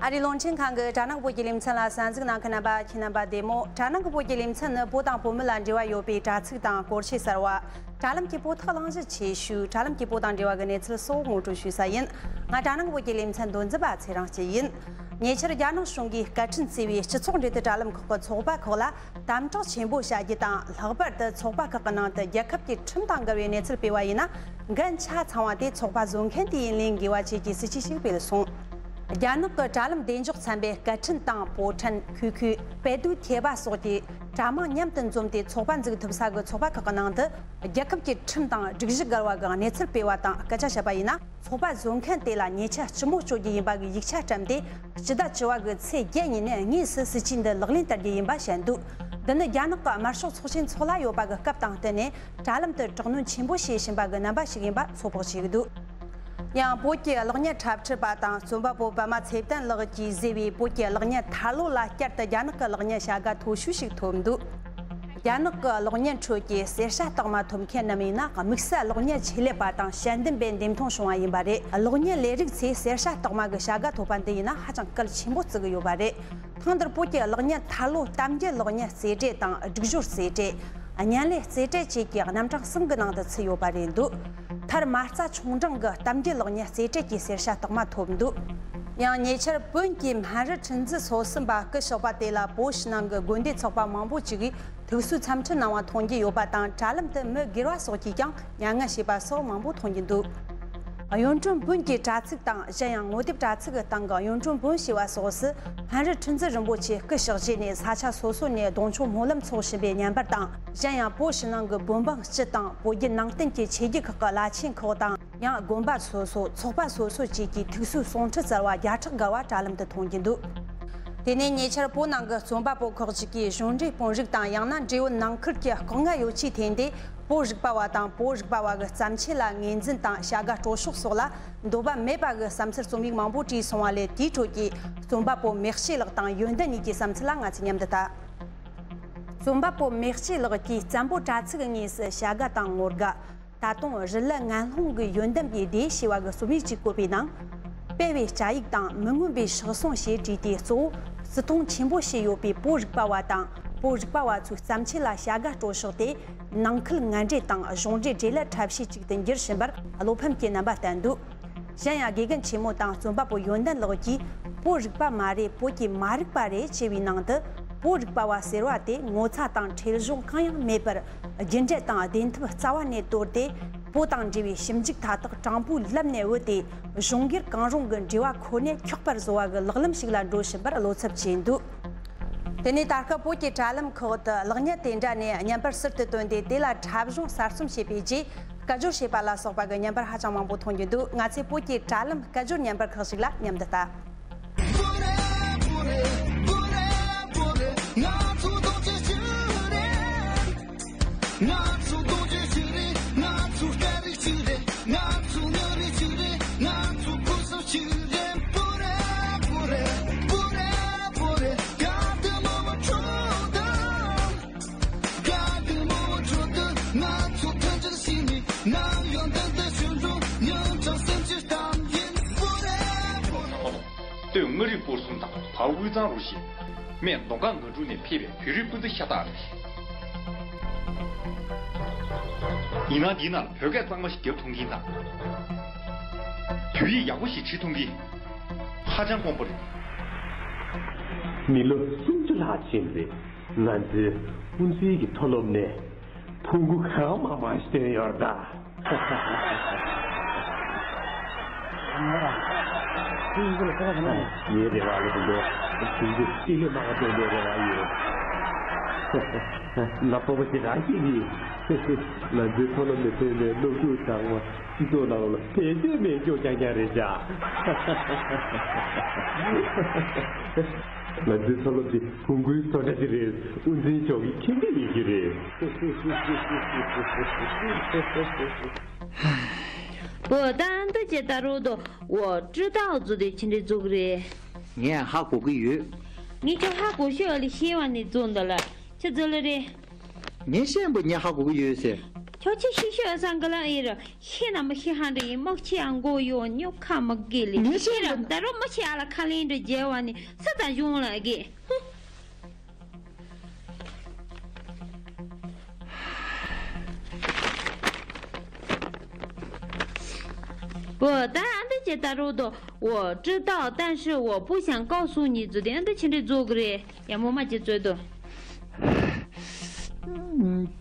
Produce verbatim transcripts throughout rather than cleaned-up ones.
ཨ་རིའི་རླུང་འཕྲིན་ཁང་གི་དྲ་ནང་གི་བོད་ཀྱི་ལེ་ཚན་ལ་གསན་གཟིགས་གནང་མཁན་རྣམ་པ་ཁྱེད་རྣམ་པ་བདེ་མོ། དྲ་ནང་གི་བོད་ཀྱི་ལེ་ཚན་ནི་བོད་དང་བོད་མི་ལ་འབྲེལ་བ་ཡོད་པའི་དྲ་ཚིགས་དང་སྐོར་ཆས་གསར་བ། དྲ་ལམ་གྱི་བོད་ཐོག་གླེང་གཞི་ཆེ་ཤོས། དྲ་ལམ་གྱི་བོད་དང་འབྲེལ་བ་གི་གནས་ཚུལ་སོགས་ངོ་སྤྲོད་ཞུ་ས་ཡིན། ང་དྲ་ནང་གི་བོད་ཀྱི་ལེ་ཚན་འདོན་འཛིན་པ་ཚེ་རིང་སྐྱིད་ཡིན། ཉེ་ཆར་རྒྱ་ནག་གཞུང་གིས་སྐད་འཕྲིན་བརྩེ་བའི་སྤྱི་ཚོགས་འབྲེལ་མཐུད་དྲ་ལམ་ཁག་གི་ཚོགས་པ་ཁག་ལ་དམ་དྲག་ཆེན་པོ་བྱ་རྒྱུ་དང་། ལྷག་པར་དུ་ཚོགས་པ་ཁག་གི་ནང་དུ་རྒྱལ་ཁབ་ཀྱི་ཁྲིམས་དང་འགལ་བའི་གནས་ཚུལ་སྤེལ་བ་ཡིན་ན། འགན་ཆ་ཚང་བ་དེ་ཚོགས་པ་བཟོ་མཁན་དེ་ཡིན་ལེན་དགོས་པ་བཅས་ཀྱི་སྲིད་ཇུས་ཤིག་སྤེལ་སོང་། རྒྱ་ནག་གི་དྲ་ལམ་བདེ་འཇགས་ཚན་པས་སྐད་འཕྲིན་དང་། པོ་ཁྲན། ཁུ་ཁུ། པེ་ཏུའུ་ཐེ་བ་སོགས་ཀྱི་དྲ་དམངས་མཉམ་དུ་འཛོམས་ཏེ་ཚོགས་པ་འཛུགས་ཐུབ་ས་གི་ཚོགས་པ་ཁག་གི་ནང་དུ། རྒྱལ་ཁབ་ཀྱི་ཁྲིམས་དང་སྒྲིག་གཞི་འགལ་བ་གི་གནས་ཚུལ་སྤེལ་བ་དང་སྐད་ཆ་བཤད་པ་ཡིན་ན། ཚོགས་པ་བཟོ་མཁན་དེ་ལ་ཉེས་ཆད་ལྕི་མོ་གཅོད་རྒྱུ་ཡིན་པ་གི་ཡིག་ཆ་བཀྲམ་སྟེ། སྤྱི་ཟླ་བཅུ་བ་གི་ཚེས་བརྒྱད་ཉིན་ནས་དངོས་སུ་སྲིད་ཇུས་འདི་ལག་ལེན་བསྟར་རྒྱུ་ཡིན་པ་བཤད་འདུག། འདི་ནི་རྒྱ་ནག་གི་དམར་ཤོག་ཚོགས་ཆེན་འཚོགས་གླ་ཡོད་པ་གི་སྐབས་དང་བསྟུན་ནས་དྲ་ལམ་དུ་དྲག་གནོན་ཆེན་པོ་བྱེད་བཞིན་པ་གི་རྣམ་པ་ཞིག་ཡིན་པ་ཚོད་དཔག་བྱེད་ཀྱི་འདུག། ཡང་བོད་ཀྱི་གློག་བརྙན་འཁྲབ་ཁྲིད་པ་དང་རྩོམ་པ་པོ་པདྨ་ཚེ་བརྟན་ལགས་ཀྱིས་བཟོས་པའི་བོད་ཀྱི་གློག་བརྙན་ཐར་ལོ་ལ་བསྐྱར་དུ་རྒྱ་ནག་གི་གློག་བརྙན་བྱ་དགའ་མཐོ་ཤོས་ཤིག་ཐོབ་འདུག། རྒྱ་ནག་གི་གློག་བརྙན་ཁྲོད་ཀྱི་གསེར་ཤ་རྟགས་མ་ཐོབ་མཁན་རྣམས་ཡིན་ན། དམིགས་བསལ་གློག་བརྙན་ཆེད་ལས་པ་དང་ཞལ་འདེམས་པས་འདེམས་ཐོན་བྱུང་བ་ཡིན་པ་རེད། གློག་བརྙན་ལས་རིགས་ཚོས་གསེར་ཤ་རྟགས་མ་གི་བྱ་དགའ་ཐོབ་པ་འདི་ཡིན་ན་ཧ་ཅང་གལ་ཆེན་པོ་བརྩི་གི་ཡོད་པ་རེད། ཐེངས་འདིར་བོད་ཀྱི་གློག་བརྙན་ཐར་ལོ་གཏམ་རྒྱུད་གློག་བརྙན་རྩེ་གྲས་དང་། སྒྲིག་སྦྱོར་རྩེ་གྲས། བརྙན་ལས་རྩེ་གྲས་བཅས་ཀྱི་རྣམ་གྲངས་གསུམ་གྱི་ནང་དུ་ཚུད་ཡོད་པ་རེད་འདུག། མཐར་མ་རྩ་ཆུང་འབྲིང་གི་གཏམ་རྒྱུད་གློག་བརྙན་རྩེ་གྲས་ཀྱི་གསེར་ཤ་རྟགས་མ་ཐོབ་འདུག། ཡང་ཉེ་ཆར་བོད་ཀྱི་སྨན་རི་ཁྲི་འཛིན་སོ་གསུམ་པ་སྐུ་གཤེགས་པ་དེ་ལ་བོད་ཕྱི་ནང་གི་དགོན་སྡེ་ཚོགས་པ་མང་པོ་ཅིག་གིས་ཐུགས་གསོའི་འཚམས་འཕྲིན་གནང་བ་མཐོང་རྒྱུ་ཡོད་པ་དང་། དྲ་ལམ་དུ་མི་སྒེར་བ་སོགས་ཀྱིས་ཀྱང་མྱ་ངན་བྱས་པ་སོགས་མང་པོ་མཐོང་རྒྱུ་འདུག། གཡུང་དྲུང་བོན་གྱི་དྲ་ཚིགས་དང་། གཞན་ཡང་ངོ་དེབ་དྲ་ཚིགས་ཀྱི་སྟེང་གི་གཡུང་དྲུང་བོན་ཞེས་པ་སོགས་སུ། སྨན་རི་ཁྲི་འཛིན་རིན་པོ་ཆེ་སྐུ་གཤེགས་རྗེས་ནས་ས་ཆ་སོ་སོ་ནས་གདུང་མཆོད་སྨོན་ལམ་འཚོགས་བཞིན་པའི་བརྙན་པར་དང་། གཞན་ཡང་བོད་ཕྱི་ནང་གི་བོད་འབངས་སྤྱི་དང་། བོད་བརྒྱུད་ནང་བསྟན་གྱི་ཆོས་བརྒྱུད་ཁག་གི་བླ་ཆེན་ཁག་དང་། ཡང་དགོན་པ་སོ་སོ། ཚོགས་པ་སོ་སོ་བཅས་ཀྱི་ཐུགས་གསོའི་གསུང་འཕྲིན་གསར་བ་བརྒྱ་ཕྲག་བརྒལ་བ་དྲ་ལམ་དུ་མཐོང་རྒྱུ་འདུག། དེ་ནས་ཉེ་ཆར་བོད་ནང་གི་རྩོམ་པ་པོ་ཁག་ཅིག་གིས་གཞུང་འབྲེལ་དཔོན་རིགས་དང་། ཡང་ན་འབྲེལ་ཡོད་ནང་ཁུལ་གྱི་ལྐོག་རྔན་ཡོ་ཆས་འཐེན་ཏེ། བོད་རིག་པ་བ་དང་བོད་རིག་པ་བ་གི་བརྩམས་ཆོས་ལ་ངོས་འཛིན་དང་བྱ་དགའ་སྤྲོད་ཕྱོགས་སོགས་ལ་འདོད་པ་མེད་པ་གི་བསམ་ཚུལ་རྩོམ་ཡིག་མང་པོ་བྲིས་སོང་བ་ལས། དེའི་ཁྲོད་ཀྱི་རྩོམ་པ་པོ་མེག་ཅེ་ལགས་དང་ཡོན་ཏན་གཉིས་ཀྱི་བསམ་ཚུལ་ལ་ང་ཚོས་མཉམ་དུ་ལྟ། རྩོམ་པ་པོ་མེག་ཅེ་ལགས་ཀྱིས་བཙན་པོ་དྲ་ཚིགས་དངོས་སུ་བྱ་དགའ་དང་ངོ་དགའ། ད་དུང་རི་ལི་ངན་སློང་གི་ཡོན་ཏན་པའི་སྡེ་ཞེས་པ་གི་རྩོམ་ཡིག་ཅིག་བཀོད་པའི་ནང་། སྤེལ་བའི་བཅའ་ཡིག་དང་མི་མངོན་པའི་ཕྱག་ཟུང་ཞེས་བྲིས་ཏེ། གཙོ་བོ་བརྩི་མཐོང་ཆེན་པོ་བྱས་ཡོད་པའི་བོད་རིག་པ་བ་དང་། བོད་རིག་པ་བ་ཚོའི་བརྩམས་ཆོས་ལ་བྱ་དགའ་སྤྲོད་ཕྱོགས་དེ། ནང་ཁུལ་ངན་འབྲེལ་དང་གཞུང་འབྲེལ་འབྲེལ་ལད་འཁྲབ་བྱེད་ཅིག་ཏུ་འགྱུར་བཞིན་པར་བློ་ཕམ་གྱི་རྣམ་པ་བསྟན་འདུག། གཞན་ཡང་དགེ་རྒན་ཆེན་མོ་དང་རྩོམ་པ་པོ་ཡོན་ཏན་ལགས་ཀྱིས། བོད་རིག་པ་མ་རེད། བོད་ཀྱི་མ་རིག་པ་རེད་ཅེས་པའི་ནང་དུ། བོད་རིག་པ་བ་ཟེར་བ་དེ་ངོ་ཚ་དང་ཁྲེལ་གཞུང་གང་ཡང་མེད་པར། རྒྱུ་འབྲས་དང་བདེན་ཐབས་རྩ་བ་ནས་དོར་ཏེ། བོད་དང་འབྲེལ་བའི་ཞིབ་འཇུག་མཐའ་དག་དྲང་པོའི་ལམ་ནས་བུད་དེ། གཞུང་སྒེར་གང་རུང་གི་འབྲེལ་བ་ཁོ་ནས་འཁྱོག་པར་བཟོ་བ་གི་ལག་ལམ་ཞིག་ལ་འགྲོ་བཞིན་པར་བློ་འཚབ་བྱས་འདུག། དེ་ནས་ད་སྐབས་བོད་ཀྱི་དྲ་ལམ་ཁག་ཏུ་གློག་བརྙན་དེ་འདྲ་ནས་བརྙན་པར་ཟུར་དུ་བཏོན་ཏེ། དེ་ལ་འཁྲབ་གཞུང་གསར་རྩོམ་བྱས་པའི་རྗེས། སྐད་སྦྱོར་བྱས་པ་ལ་སོགས་པ་གི་བརྙན་པར་ཧ་ཅང་མང་པོ་མཐོང་རྒྱུ་འདུག། ང་ཚོས་བོད་ཀྱི་དྲ་ལམ་སྐད་སྦྱོར་བརྙན་པར་ཁག་ཅིག་ལ་མཉམ་དུ་ལྟ། སྟོད་མངའ་རིས་སྐོར་གསུམ་དང་བར་དབུས་གཙང་རུ་བཞི། སྨད་མདོ་ཁམས་སྒང་དྲུག་ནས་ཕེབས་པའི་བོད་རིགས་སྤུན་ཟླ་ཤ་སྟག་རེད། ཡིན་ནའང་འདིའི་ནང་ལ་བོད་སྐད་གཙང་མ་ཞིག་རྒྱབ་ཐུབ་མཁན་དང་། བོད་ཡིག་ཡག་པོ་ཞིག་བྲིས་ཐུབ་མཁན། ཧ་ཅང་དཀོན་པོ་རེད། མི་ལོ་སུམ་ཅུ་ལྷག་ཕྱིན་རྗེས། ང་ཚོའི་དབུ་འཛིན་གྱི་མཐོ་སློབ་ནས་ཕུང་པོ་གང་མང་མང་ཞིག་བཏོན་ཡོད་ད། ངའི་རེ་བ་ལ་དེ་འདྲའི་ཕུང་པོ་ཏི་ལི་མང་བ་བཏོན་པའི་རེ་བ་ཡོད། ང་སྤོབས་པ་ཞེ་དྲག་སྐྱེས་ཀྱི། ང་ཚོའི་མཐོ་སློབ་ནས་ཐོན་པའི་སློབ་ཕྲུག་ཚང་མ། སྤྱི་ཚོགས་ནང་ལ་བེད་སྤྱོད་མེད་སྐྱོ་རྐྱང་རྐྱང་རེད་ཤག། ང་ཚོའི་མཐོ་སློབ་འདི་བོན་སྐུའི་བཟོ་གྲྭ་ཅིག་རེད། དབུ་འཛིན་མཆོག་གིས་མཁྱེན་གྱི་ཡོད་ཀྱི་རེད། བོ་ད་ཨ་མདའ་ཅེ་ད་རོ་དོ། འོ་སྤྲུལ་སྟག་བཟོ་དེ་ཅི་འདྲའི་བཟོ་གི་རེད། ངས་ཧ་གོ་གི་ཡོད། ངས་ཁྱོད་ཧ་གོ་ཤོས་ཨ་ལི་ཤེས་བ་ནས་བཟོ་འདི་ལ་ཅི་བཟོ་ལ་རེད། ངས་ཤེས་པ་ངས་ཧ་གོ་གི་ཡོད་ཟེར། ཁྱོད་ཆི་ཤི་ཤི་ཨ་སང་གི་ལ་ཨེ་ར་ཤི་ན་མི་ཤི་ཧ་འདྲ་ཡིན། མི་ཆི་ཨ་མགོ་ཡོ་ཉོ་ཁ་མི་དགེ་ལི་ངས་ཤི་ཤི་ར་ད་རོ་མི་ཆི་ཨ་ལ་ཁ་ལེན་འདྲ་རྒྱལ་བ་ནི་སི་ད་གཞུང་ལ་དགེ། ཨོ་ད་ཨ་འདི་ཅི་ད་རོ་དོ། 我知道，但是我不想告诉你 ཟེར་དེ་ཨ་འདི་ཆི་འདྲ་ཟེར་གི་རེད། ཡ་མོ་མ་ཅི་ཟེར་དོ།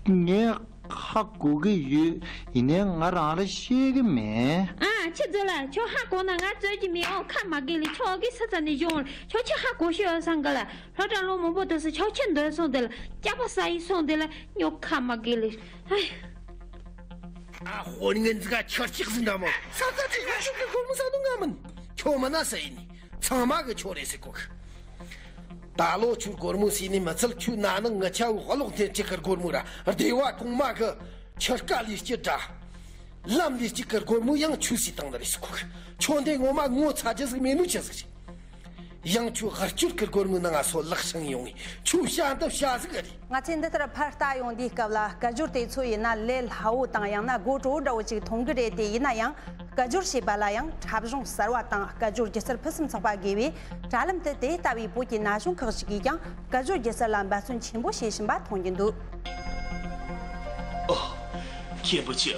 ངས་ཧ་གོ་གི་ཡོད། ཡིན་ནའི་ང་རང་ལ་བཤད་གི་མེད། ཨ་ཆི་ཟེར་ལ་ཁྱོད་ཧ་གོ་ན་ང་རྩོད་ཀྱི་མེད། ཨོ་ཁ་མ་དགེ་ལི་ཁྱོད་གི་སི་ད་ནི་གཞུང་ཁྱོད་ཆི་ཧ་གོ་ཤི་ཨ་སང་གི་ལ། སློབ་གྲྭ་ལོ་མང་པོ་དུ་སི་ཆོག་ཆེན་འདོན་སོང་དེ་ལ་སྐྱག་པ་ཟ་ཡི་སོང་དེ་ལ་ཉོ་ཁ་མ་དགེ་ལི། ཨ་ཧོ་ནི་ངན་ཟིག་ཁྱར་ཅིག་ཟིན་འདྲ་མོ། ས་ཁ་ཅིག་ཡོད་ཤུག་གི་སྒོར་མོ་ཟ་ནོ་ང་མིན། ཁྱོད་མིན་ན་ས་ཡིན་ནི་ཚང་མ་གི་ཁྱོད་རེད་ཟེར་གོ་གི། ད་ལོ་ཁྱོད་སྒོར་མོ་ཟས་ནི་མི་ཚད། ཁྱོད་ན་ནིང་ངི་ཆ་བུ་གློག་འཐེན་ཅིག་གི་སྒོར་མོ་ར་སྡེ་བ་གོང་མ་གི་ཁྱི་དཀའ་ལས་སྐྱིད་འདྲ། ལམ་ལས་གཅིག་གི་སྒོར་མོ་ཡང་ཆུ་སི་བཏང་ནི་རེད་ཟེར་གོ་གི། ཁྱོད་འདི་ངོ་མ་ངོ་ཚ་རྒྱུ་ཟིག་མེད་ནོ་ཆི་ཟིག་རེད། ཡང་ཁྱོད་ཧར་སྐྱོར་གི་སྒོར་མོ་ནང་ང་སོ་ལག་ཤང་ཡོང་ངས་ཁྱོད་བྱ་འདི་བྱ་ཟིག་རེད། ང་ཚོས་འདི་ལྟར་ཕར་ལྟ་ཡོང་དུས་སྐབས་ལ་སྐད་སྦྱོར་དེ་ཚོ་ཡིན་ན་ལས་སླ་བོ་དང་ཡང་ན་དགོད་བྲོ་བོ་འདྲ་བོ་ཅིག་མཐོང་གི་རེད་དེ། ཡིན་ན་ཡང་སྐད་སྦྱོར་བྱེད་པ་ལ་ཡང་འཁྲབ་གཞུང་གསར་བ་དང་སྐད་སྦྱོར་སྒྱུ་རྩལ་ཕུན་སུམ་ཚོགས་པ་དགོས་པས། དྲ་ལམ་དུ་དེ་ལྟ་བུའི་བོད་ཀྱི་ན་གཞོན་ཁག་ཅིག་གིས་ཀྱང་སྐད་སྦྱོར་སྒྱུ་རྩལ་ལ་འབད་བརྩོན་ཆེན་པོ་བྱེད་བཞིན་པ་མཐོང་རྒྱུ་འདུག་ཨོ། མཁན་པོ་ཆེ།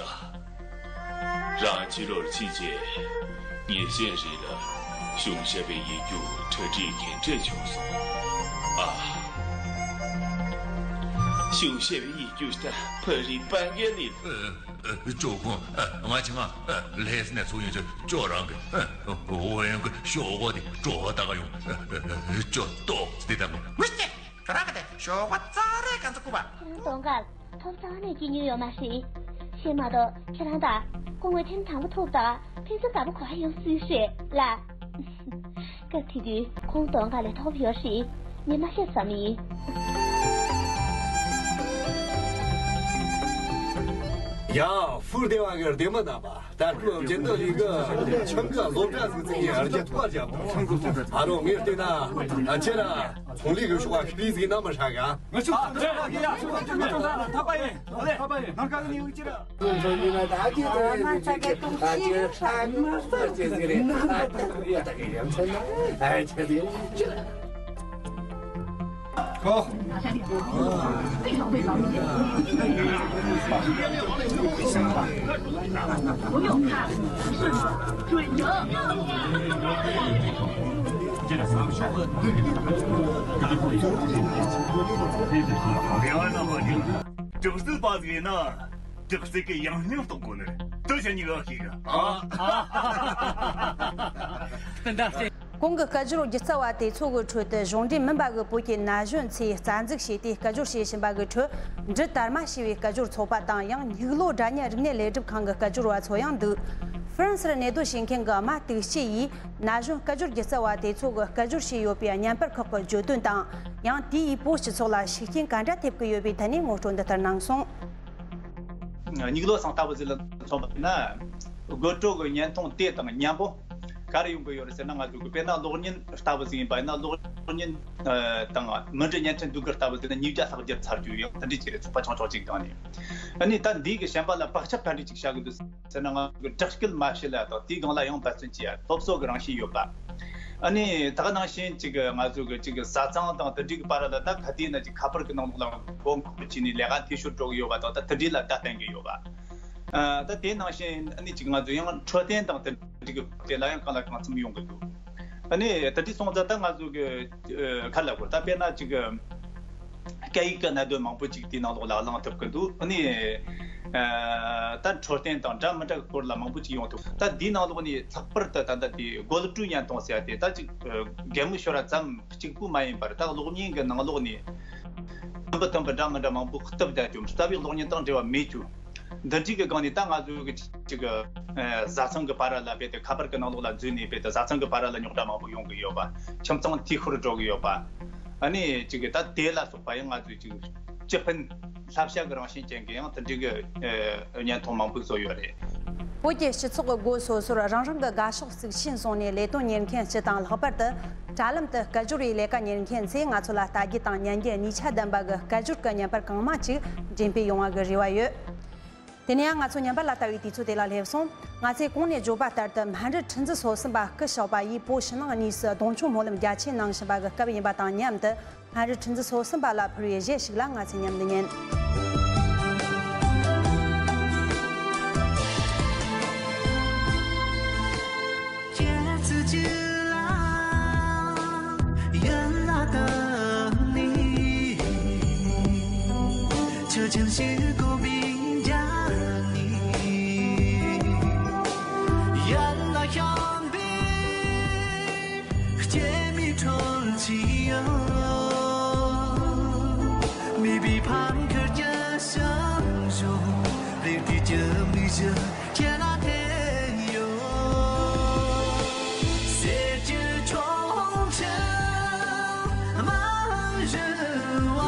རང་ཕྱི་ལོགས་ཕྱིན་རྗེས་ཉིན་ཤས་རིང་ལ་གཞུང་ཞབས་པའི་ཡིག་རྒྱུགས་གྲ་སྒྲིག་གང་འདྲ་བྱུང་སོང་། ཨ། གཞུང་ཞབས་པའི་ཡིག་རྒྱུགས་ད་ཕ་རི་པང་གེ་ལི། ཨ། ཨ། ཅོ་ཁོང་། ཨ། ང་ཆ་ང་། ཨ། ལྷས་ནས་ཚུགས་ཡོང་ཆ་ཅོ་རང་གི། ཨ། འོ་ཡང་གི་ཤོག་གོ་དེ་ཅོ་ད་ག་ཡོང་། ཨ། ཅོ་ཏོག་སྟེ་ད་མོ། ཁྱོད་རང་གི་དེ་ཞོགས་པ་ཙག་རེ་ག་ཚོད་བསྐུར་བ། ཁྱེད་རང་གདོང་དཀར་ཐོབ་ཚང་ནས་སྐྱེས་མྱོང་ཡོད་མ་རེད། ཤེས་མ་གཏོགས་ཁྱེད་རང་ད་སྐུ་ངོ་ཐེངས་དང་པོ་ཐུག་དང་ཕན་ཚུན་དགའ་པོ་གོ་ཡོང་སྲིད་རེད་ལ། སྐབས་དེ་དུས་ཁོང་གདོང་དཀར་ལས་ཐོབ་ཡོད་རེད། ངས་མ་བཤད་བསམ་ཡིན། ཡ། ཧྥུ་སྡེ་བ་གི་སྡེ་མི་རྣམ་པ། ད་ལྟ་རྒྱུན་དུ་ལས་ཀ་ཆང་གི་སློབ་གྲྭ་ཟིག་བཙུགས་ནས་རྒྱུ་ཐོག་རྒྱབ་དང་། ཨ་རོ་ངས་བལྟས་ན་ཁྱེད་ར་ཚོང་ལས་གི་ཤོག་ཁ་ཤུགས་ཟིག་ན་མི་ཧྲ་ག་ང་ཚོ་ཐག་པ་ཡིན། ཐག་པ་ཡིན། ནང་ཁ་གི་ནས་ཡོང་ཅི་ར། ང་ཚ་གི་ཏོག་ཅི་ར་ཧྲ་མི་ཧྲ་ཅི་ཟིག་རེད། ད་ད་ཡ་ད་གི་ཡ་མཚན་ན་ཨ་ཁྱེད་ཡོང་ཅི་ར། གྲགས་སུ་པ་ཟིག་ཡིན་ན། གྲགས་སུ་གི་ཡང་སྙིང་གཏོང་གོ་ནི། དུ་ཞིག་གཉིས་ཀ་ཤིག་གི། ཨ། གོང་གི་སྐད་སྦྱོར་སྒྱུ་རྩལ་བ་དེ་ཚོ་གི་ཁྲོད་དུ་གཞུང་འབྲེལ་མིན་པ་གི་བོད་ཀྱི་ན་གཞོན་ཚོས་རྩ་འཛུགས་བྱས་ཏེ་སྐད་སྦྱོར་བྱེད་བཞིན་པ་གི་ཁྲོད། འབྲི་དར་མ་ཞེས་པའི་སྐད་སྦྱོར་ཚོགས་པ་དང་། ཡང་སྙིགས་ལོ་སྒྲ་སྙན་རིག་གནས་ལས་སྒྲུབ་ཁང་གི་སྐད་སྦྱོར་བ་ཚོ་ཡང་འདུག་ཧྥ་རན་སིར་གནས་སྡོད་བྱེད་མཁན་གྱི་ཨ་མ་དུག་ཅེ་ཡིས་ན་གཞོན་སྐད་སྦྱོར་སྒྱུ་རྩལ་བ་དེ་ཚོ་གི་སྐད་སྦྱོར་བྱས་ཡོད་པའི་བརྙན་པར་ཁག་གི་བརྗོད་དོན་དང་། ཡང་དེ་ཡིས་བོད་སྤྱི་ཚོགས་ལ་ཤུགས་རྐྱེན་ག་འདྲ་ཐེབས་ཀྱི་ཡོད་པའི་ཐད་ནས་ངོ་སྤྲོད་འདི་ལྟར་གནང་སོང་། སྙིགས་ལོ་ཚང་ལྟ་བུ་ཟིག་ལ་མཚོན་པ་ཡིན་ན། དགོད་བྲོ་གི་བརྙན་ཐུང་དེ་དང་མཉམ་པོ་ག་རེ་ཡོང་གི་ཡོད་རེད་ཟེར་ན། ང་ཚོ་གི་དཔེར་ན་གློག་བརྙན་ལྟ་བུ་ཟིག་ཡིན་པ་ཡིན་ན། གློག་བརྙན་དང་མི་འབྲི་བརྙན་འཕྲིན་ཟློས་གར་ལྟ་བུ་ཟིག་ན་ཉིས་བརྒྱ་ལྷག་བརྒྱབ་ཚར་རྒྱུ་ཡང་དེ་འདྲ་ཅིག་རེད། ཚོགས་པ་ཆུང་ཆུང་ཅིག་སྒང་ནས། ཨ་ནི་ད་འདི་གི་གཞན་པ་ལ་བག་ཆགས་ག་འདྲ་ཅིག་བཞག་གི་འདུག་ཟེར་ན། ང་ཚོ་གི་དྲག་སྐུལ་མ་བྱེད་ལ་དང་དེའི་སྒང་ལ་ཡང་འབད་བརྩོན་བྱེད་ཡ། སློབ་གསོ་གི་རང་བཞིན་ཡོད་པ། ཨ་ནི་ད་ག་ནང་བཞིན་ཅིག་ང་ཚོ་གི་ཅིག་བཟའ་ཚང་དང་དེ་འདྲའི་གི་བར་ལ་ད་ག་དུས་ན་ཅིག་ཁ་པར་གི་ནང་ལོགས་ལ་མགོ་འཁོར་བྱས་ནས་ལས་ཀ་འཐུས་ཤོར་འགྲོ་གི་ཡོད་པ་དང་། ད་དེ་འདྲའི་ལ་བརྡ་བསྟན་གི་ཡོད་པ། ཨ། ད་དེ་ནང་བཞིན་ཨ་ནི་ཅིག་ང་ཚོ་ཡང་འཕྲོད་བསྟེན་དང་དེ་འདྲའི་གི་དེ་ལ་ཡང་གང་ལ་གང་འཚམ་ཡོང་གི་འདུག་ཨ་ནི་དེ་འདྲའི་སོང་ཙང་ད་ང་ཚོ་གི་ཁ་ལ་གོ་ད་དཔེར་ན་ཅིག་སྐད་ཡིག་གི་གནད་དོན་མང་པོ་ཅིག་དེའི་ནང་ལོགས་ལ་གླེང་ཐུབ་ཀྱི་འདུག་ཨ་ནི། ཨ། ད་འཕྲོད་བསྟེན་དང་འདྲ་མི་འདྲ་གི་སྐོར་ལ་མང་པོ་ཅིག་ཡོང་ཐུབ། ད་འདིའི་ནང་ལོགས་ནས་ལྷག་པར་དུ་ད་ལྟ་དེ་རྒོད་བྲོའི་བརྙན་ཐུང་ཟེར་ཡ་དེ། ད་ཅིག་ཨ། གད་མོ་ཤོར་བ་ཙམ་གཅིག་པུ་མ་ཡིན་པར། ད་གློག་བརྙན་གྱི་ནང་ལོགས་ནས་མཐུན་པ་མཐུན་པ་འདྲ་མི་འདྲ་མང་པོ་གཏུབ་བསྡད་རྒྱུ། རྩ་བའི་གློག་བརྙན་དང་འབྲེལ་བ་མེད་རྒྱུ། འདི་འདྲའི་གི་སྒང་ནས་ད་ང་ཚོ་གི་ཅིག་ཨ། བཟའ་ཚང་གི་བར་ལ་རྦད་དེ་ཁ་པར་གྱི་ནང་ལོགས་ལ་འཛུལ་ནས་རྦད་དེ་བཟའ་ཚང་གི་བར་ལ་རྙོག་དྲ་མང་པོ་ཡོང་གི་ཡོད་པ། ཁྱིམ་ཚང་འཐུས་ཤོར་འགྲོ་གི་ཡོད་པ། ཨ་ནི་ཅིག་གི་ད་དེ་ལ་སོགས་པ་ཡང་ང་ཚོས་ཅིག་སྤྱི་ཕན་བསླབ་བྱ་གི་རང་བཞིན་ཅན་གྱི་ཡང་དེ་འདྲའི་གི་ཨ། བརྙན་ཐུང་མང་པོ་བཟོས་ཡོད་རེད། བོད་ཀྱི་སྤྱི་ཚོགས་ཀྱི་སྒོ་སོ་སོར་རང་རང་གི་དགའ་ཕྱོགས་གཙིགས་ཆེན་བཟུང་ནས་ལས་དོན་གཉེར་མཁན་སྤྱི་དང་། ལྷག་པར་དུ་དྲ་ལམ་དུ་སྐད་སྦྱོར་བའི་ལས་ཀ་གཉེར་མཁན་ཚོས་ང་ཚོ་ལ་ལྟ་རྒྱུ་དང་ཉན་རྒྱུ་གཉིས་ཆ་ལྡན་པ་གི་སྐད་སྦྱོར་གྱི་བརྙན་པར་གང་མང་ཅིག་འགྲེམས་སྤེལ་ཡོང་བ་གི་རེ་བ་ཡོད། དེ་ནས་ཡང་ང་ཚོ་ཉམས་པ་ལ་ལྟ་བའི་དུས་ཚོད་དེ་ལ་སླེབས་སོང་། ང་ཚོས་གོང་ནས་བརྗོད་པ་ལྟར་དུ། སྨན་རི་ཁྲི་འཛིན་སོ་གསུམ་པ་སྐུ་གཤེགས་པ་ཡིས་བོད་ཕྱི་ནང་གཉིས་སུ་གདུང་མཆོད་སྨོན་ལམ་རྒྱ་ཆེན་གནང་བཞིན་པ་གི་སྐབས་ཡིན་པ་དང་མཉམ་དུ། སྨན་རི་ཁྲི་འཛིན་སོ་གསུམ་པ་ལ་ཕུལ་བའི་གཞས་ཤིག་ལ་ང་ཚོས་མཉམ་དུ་ཉན། སྐྱེད་མོས་འཕྲོ་ཆེན་ཡོད། མེད་པའི་ཕམ་ཁར་གྱི་ཞིང་གཞོང་། རེ་ལྟོས་ཀྱི་མིག་བཞིན་ཁྱེད་ལ་ཐད་ཡོད། གསེར་གྱི་ཁྱུང་ཆེན་མ་རུལ་བ།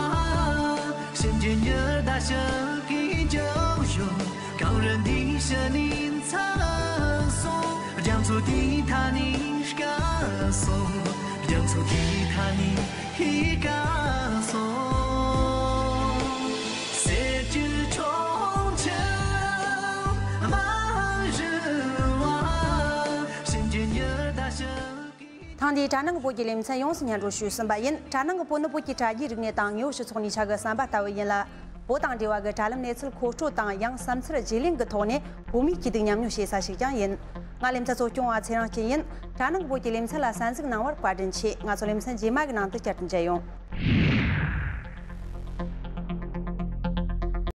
སེམས་ཀྱི་ཉི་ཟླ་ཞིག་གིས་ཀྱང་ཡོད། གངས་རི་འདི་ཕྱི་ནས་འཚིག་སོང་། རྒྱ་མཚོ་དེའི་མཐའ་ནས་སྐམ་སོང་། རྒྱ་མཚོ་དེའི་མཐའ་ནས་སྐམ་སོང་། གསེར་གྱི་ཁྱུང་ཆེན་མ་རུལ་བ། སེམས་ཀྱི་ཉི་ཟླ་ཞིག་ཐེངས་འདིའི་དྲ་ནང་གི་བོད་ཀྱི་ལེ་ཚན་ཡོངས་སུ་སྙན་སྒྲོན་ཞུས་ཟིན་པ་ཡིན། དྲ་ནང་གི་བོད་ནི་བོད་ཀྱི་དྲ་རྒྱའི་རིག་གནས་དང་དངོས་པོ་སྤྱི་ཚོགས་གཉིས་ཆ་གི་ཟམ་པ་ལྟ་བུ་ཡིན་ལ། བོད་དང་འབྲེལ་བ་གི་དྲ་ལམ་གནས་ཚུལ་མཁོ་སྤྲོད་དང་ཡང་བསམ་ཚུལ་བརྗེ་ལེན་གྱི་ཐོག་ནས་བོད་མིའི་སྐྱིད་སྡུག་མཉམ་མྱོང་བྱེད་ས་ཞིག་ཀྱང་ཡིན། ང་ལེ་ཚན་གཙོ་སྐྱོང་བ་ཚེ་རིང་སྐྱིད་ཡིན། དྲ་ནང་གི་བོད་ཀྱི་ལེ་ཚན་ལ་གསན་གཟིགས་གནང་བར་བཀའ་དྲིན་ཆེ། ང་ཚོ་ལེ་ཚན་རྗེས་མ་གི་ནང་དུ་བསྐྱར་དུ་མཇལ་ཡོང་།